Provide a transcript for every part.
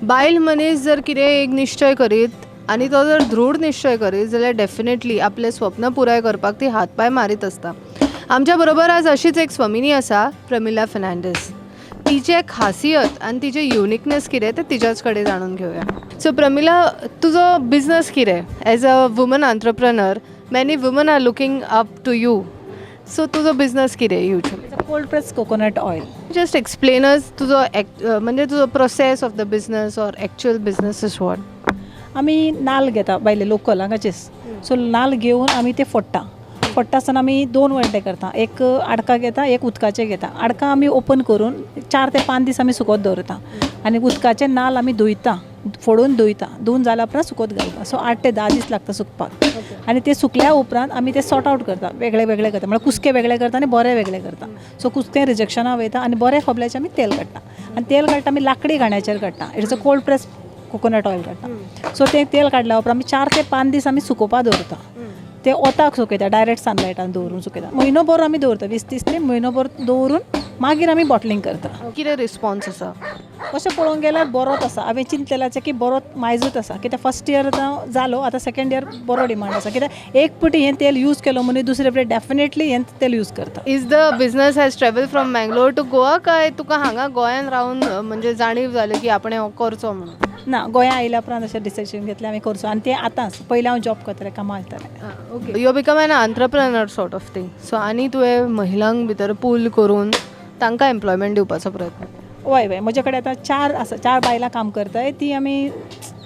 बायल मनीस जर कितें एक निश्चय करीत आनी तो जर दृढ निश्चय करीत जाल्यार डेफिनेटली आपलें स्वप्न पुराय करपाक ती हात पांय मारीत आसता. आमच्या बरोबर आज अशीच एक स्वमिनी आसा, प्रमिला फर्नांडीस. तिचे खासियत आनी तिचे युनिकनेस कितें तें तिच्याच कडेन जाणून घेवया. सो प्रमिला, तुजो बिजनस कितें? As a woman entrepreneur, many women are looking up to you. So तुजो बिजनस कितें usually? Cold press coconut oil. Just explain अस तुजो म्हणजे तुजो process of the business or actual business is what? आमी नाल्ल घेता भायले, लोकल हांगाचेच. सो नाल्ल घेवन आमी ते फोडटा. फोडटा आसतना आमी दोन वांटे करता. एक आडकां घेता, एक उदकाचें घेता. आडकां आमी ओपन करून 4 ते 5 दीस आमी सुकत दवरता आनी उदकाचे नाल्ल आमी धुयता, फोडून धुयता. धुवन जाल्या उपरांत सुकत घालता. सो 8 ते 10 दीस लागता सुकपाक आनी ते सुकल्या उपरांत आमी ते सॉर्ट आवट करता, वेगळे वेगळे करता. म्हळ्यार कुसके वेगळे करता आनी बरे वेगळे करता. सो कुसके रिजेक्शना वयता आनी बरे खोबल्याचे आमी तेल काडटा. आनी तेल काडटा आमी लाकडी घाण्याचेर काडटा. It's a cold press coconut oil काडटा. सो तें तेल काडल्या उपरांत आमी 4 ते 5 दीस आमी सुकोवपा दवरता. ते वताक सुकयता, डायरेक्ट सनलायटान दवरून सुकयता. म्हयनो भर आमी दवरता, 20-30 ते म्हयनो भर दवरून मागीर आमी बॉटलिंग करता. कितें रिस्पॉन्स आसा? अशें पळोवंक गेल्यार बरोच आसा. हांवें चिंतलेलाचें की बरोच मायजूच आसा, कित्याक फर्स्ट इयर आतां जालो, आतां सेकेंड इयर बरो डिमांड आसा, कित्याक एक फावटी हें तेल यूज केलो म्हणून दुसरे फावटी डेफिनेटली हें तेल यूज करता. Is the business has travel from Mangalore to Goa काय तुका हांगा गोंयान रावन म्हणजे जाणीव जाली की आपणें हो करचो म्हणून? ना, गोंया आयल्या उपरांत अशें डिसिजन घेतलें आमी करचो. आनी तें आतांच, पयलीं हांव जॉब करतालें, कामां वयतालें. Okay, you become an entrepreneur sort of thing. So आनी तुवें महिलांक भितर पूल करून तांकां एम्प्लॉयमेंट दिवपाचो प्रयत्न? वय, म्हजे कडेन आतां चार आसा, चार बायलां काम करताय. ती आमी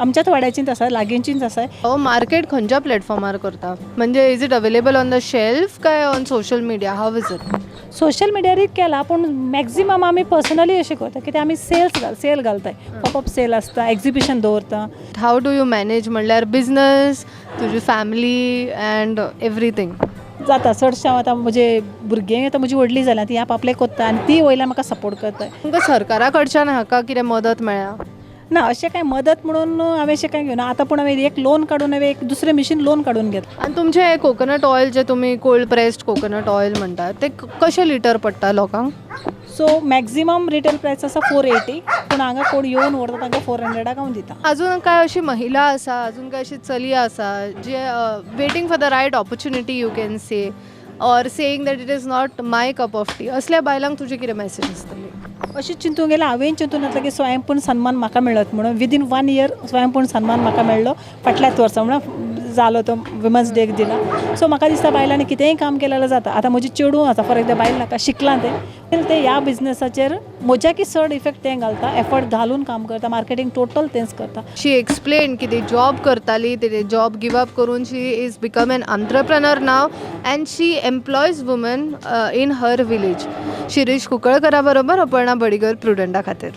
आमच्याच वाड्याचींच आसा, लागींचींच आसा. हो मार्केट खंयच्या प्लॅटफॉर्मार करता? म्हणजे is it available on the shelf काय on social media? How is it? Social मिडियारूय केला, पूण मॅक्झिमम आमी पर्सनली अशें करता, कित्याक आमी सेल्स घाल सेल घालताय, पॉपअप सेल आसता, एग्जिबिशन दवरता. How do you manage, म्हणल्यार बिजनस, तुजी फॅमिली अँड एवरीथींग? जाता. चडशें हांव आतां म्हजे भुरगीं आतां म्हजी व्हडलीं जाल्यां, ती आप आपलें कोत्ता आनी ती वयल्यान म्हाका सपोर्ट करताय. तुमकां सरकारा कडच्यान हाका कितें मदत मेळ्ळ्या? ना, अशें कांय मदत म्हणून हांवें अशें कांय घेवना आतां. पूण हांवें एक लोन काडून, हांवें एक दुसरें मिशीन लोन काडून घेतलें. आनी तुमचें हें कोकोनट ऑयल जें तुमी कोल्ड प्रेस्ड कोकोनट ऑयल म्हणटात, तें कशें लिटर पडटा लोकांक? सो मॅक्झिमम रिटेल प्रायस आसा 480, पूण हांगा कोण येवन व्हरता तांकां 400 हांव दिता. अजून काय अशी महिला आसा, अजून काय अशी चली आसा जे waiting for the right opportunity, you can say, or saying that it is not my cup of tea, असल्या बायलांक तुजी कितें मॅसेज आसतली? अशें चिंतूंक गेल्यार हांवें चिंतून येतलें की स्वयंपूर्ण सन्मान म्हाका मेळत म्हणून. विदीन वन इयर स्वयंपूर्ण सन्मान म्हाका मेळ्ळो फाटल्याच वर्सा, म्हणून जालो तो वुमन्स डेक दिला. सो म्हाका दिसता बायलांनी कितेंय काम केलें जाल्यार जाता. आतां म्हजी चेडूं आसा, फॉर एक्झाम्पल, बायल नाका शिकलां तें, तें ह्या बिजनसाचेर म्हज्याकी चड इफेक्ट तें घालता, एफर्ट घालून काम करता, मार्केटींग टोटल तेंच करता. शी एक्सप्लेन की ती जॉब करताली, तिने जॉब गिव अप करून she is become an entrepreneur now and she employs women in her village. Shirish कुंकळकरा बरोबर अपर्णा बडिगर, प्रुडंटा खातीर.